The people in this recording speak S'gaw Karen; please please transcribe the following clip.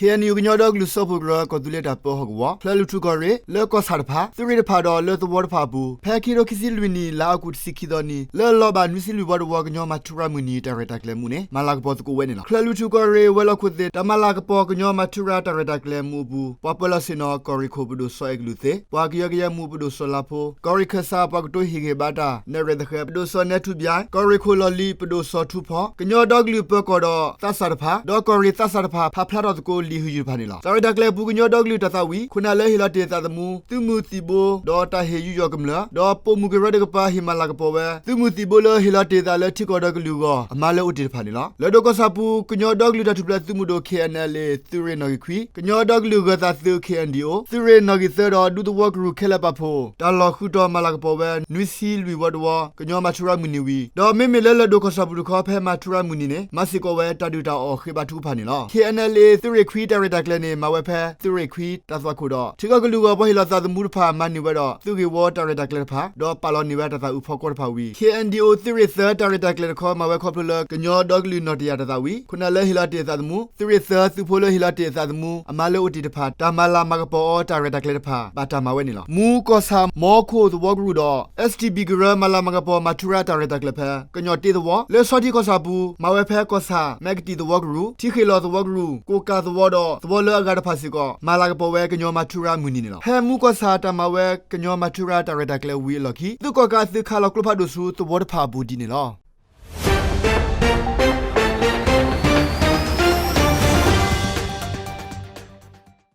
ခ့ၣ်အဲၣ်ယူၣ် ကညီဒီကလုာ်စၢဖှိၣ်ကရၢ ကီၢ်သူလ့ၤတၢ်ပၢဟီၣ်ကဝီၤ ချၢၣ်လွံၢ်ထူၣ်ကီၢ်ရ့ၣ် လၢကီၢ်ဆၣ်တဖၣ် သုးရ့ၣ်တဖၣ်ဒီးလၢသဝီတဖၣ်အပူၤ ဖဲခံကထိခံဆံလွံၢ်နံၣ် လါအီကူးတဆံခံသီနံၤ လၢအလီၤဘၣ်နွံဆံလွံၢ်ဝီတဝီ ကညီမၤထူရၤမုၢ်နံၤ တၢ်ရဲၣ်တၢ်ကျဲၤမူန့ၣ် မၤလၤကပီၤသကိးဝဲန့ၣ်လီၤ. ချၢၣ်လွံၢ်ထူၣ်ကီၢ်ရ့ၣ် ဝဲၤလီၢ်ခိၣ်သ့ၣ် တၢ်မၤလၤကပီၤကညီမၤထူရၤတၢ်ရဲၣ်တၢ်ကျဲၤမူအပူၤ ပှၤပၢၤလီၢ်ဆ့ၣ်နီၤ ကီၢ်ရ့ၣ်ခိၣ်ပဒိၣ်စီၤအဲၣ်ကလုာ်သ့, ပှၤကယီကယဲမူးပဒိၣ်စီၤလါဖိ, ကီၢ်ရ့ၣ်ခၢၣ်စး ပှၤကတိၤဟ့ၣ်ဂံၢ်ဘါတၢ် နဲၣ်ရွဲၣ်သဃဲၤ ပဒိၣ်စီၤနဲထူဘျါ, ကီၢ်ရ့ၣ်ခိၣ်လီၢ်လံၤ ပဒိၣ်စီၤထူဖီ, ကညီဒီကလုာ်ပၢၤကီၢ်ဒီးသးစၢ်တဖၣ် ဒီးကီၢ်ရ့ၣ်သးစၢ်တဖၣ် ဖးဖျါထီၣ်သကိးလံာ်ဟူးယုၢ်တဖၣ်န့ၣ်လီၤ. တၢ်ရဲၣ်တၢ်ကျဲၤအပူၤ ကညီဒီကလုာ်တၢ်သးဝံၣ် ခိၣ်နၢ်လၢဟ့ၣ်လီၤတ့ၢ်သးသမူ, သုးမုၢ်သံၣ်ဘိ ဒီးတၢ်ဟ့ၣ်ယူးယီၣ်ကမျၢၢ် ဒီးပိာ်မုၣ်ကရၢတကပၤ ဟ့ၣ်မၤလၤကပီၤဝဲ သုးမုၢ်သံၣ်ဘိလၢဟ့ၣ်လီၤတ့ၢ်သးလၢထံကီၢ်ဒီးကလုာ်အဂီၢ် အမါလၢအိၣ်တ့ၢ်တဖၣ်န့ၣ်လီၤ. လၢဒိၣ်ကီၢ်ဆၣ်ပူၤ ကညီဒီကလုာ်တၢ်ထူၣ်ဖျဲးသုးမုၢ်ဒိၣ် ခ့ၣ်အဲၣ်အဲၣ်လ်အ့ သုးရ့ၣ်နီၣ်ဂံၢ်ခွံ, ကညီဒီကလုာ်ဂၢၤသးသုး ခ့ၣ်အဲၣ်ဒံၣ်အိၣ် သုးရ့ၣ်နီၣ်ဂံၢ်သၢဒီး ဒူသဝီကရူၢ်ခဲလၢာ်ပာ်ဖှိၣ် တၢ်လီၢ်ဃုာ်တီၢ်မၤလၤကပီၤဝဲ နွံဆံလွံၢ်ဝီတဝီ ကညီမၤထူရၤမုၢ်နံၤဝံၤ ဒီးမ့မ့ၢ်လၢလၢၢ်ဒိၣ်ကီၢ်ဆၣ်ပူၤတခီ ဖဲမၤထူရၤမုၢ်နံၤန့ၣ် မၤစ့ၢ်ကီးဝဲတၢ်ဒုၣ်တၢ်အီၣ်ဃ့ဘါထုကဖၣ်န့ၣ်လီၤ. ခ့ၣ်အဲၣ်အဲၣ်လ်အ့ သုးရ့ၣ်ခွံတၢ်ရဲၣ်တၢ်ကျဲၤန့ၣ် မၤဝဲဖဲသုးရ့ၣ်ခွံတၢ်သွၣ်ခိၣ်ဒီး ထံကီၢ်ကလုာ်အဂီၢ် ပှၤဟ့ၣ်လီၤသးသမူတဖၣ် မၤန့ၢ်ဝဲဒီး သုးဂ့ၢ်ဝီတၢ်ရဲၣ်တၢ်ကျဲၤတဖၣ် ဒီးပာ်လီၤန့ၢ်ဝဲတၢ်သးအုးဖီကွီၢ်တဖၣ်ဝံၤ ခ့ၣ်အဲၣ်ဒံၣ်အိၣ် သုးရ့ၣ်သၢတၢ်ရဲၣ်တၢ်ကျဲၤတခီ မၤဝဲခီဖျိလၢ ကညီဒီကလုာ်နီၢ်တယၢ်တၢ်သးဝံၣ် ခိၣ်နၢ်လၢဟ့ၣ်လီၤတ့ၢ်သးသမူ, သုးရ့ၣ်သၢသုးဖိလၢဟ့ၣ်လီၤတ့ၢ်သးသမူ အမါလၢအိၣ်တ့ၢ်တဖၣ် တၢ်မၤလၤမၤကပီၤအီၤတၢ်ရဲၣ်တၢ်ကျဲၤတဖၣ် ဘၣ်တၢ်မၤဝဲန့ၣ်လီၤ. မူကီၢ်ဆၣ် မီခိၣ်သဝီကရူၢ်ဒီး STB ကရၢ မၤလၤမၤကပီၤမၤထူရၤတၢ်ရဲၣ်တၢ်ကျဲၤဖဲ ကညီတ့သဝီ လၢဆီထံကီၢ်ဆၣ်ပူၤ မၤဝဲဖဲကီၢ်ဆၣ် မဲကတံၢ်သဝီကရူၢ်, ထံဃ့ၢ်လီၤသဝီကရူၢ်, ကိၣ်ကးသဝီဒီး သဝီလၢအဂၤတဖၣ်စ့ၢ်ကီး မၤလၤကပီၤဝဲကညီမၤထူရၤမုၢ်နံၤန့ၣ်လီၤ. ဖဲမူကီၢ်ဆၣ်တၢ်မၤဝဲကညီမၤထူရၤတၢ်ရဲၣ်တၢ်ကျဲၤဝံၤအလီၢ်ခံ သုးကီၣ်ကးသုးခးလီၤကျိဖးဒိၣ်ဆူသဝီတဖၣ်အပူၤဒ်န့ၣ်လီၤ.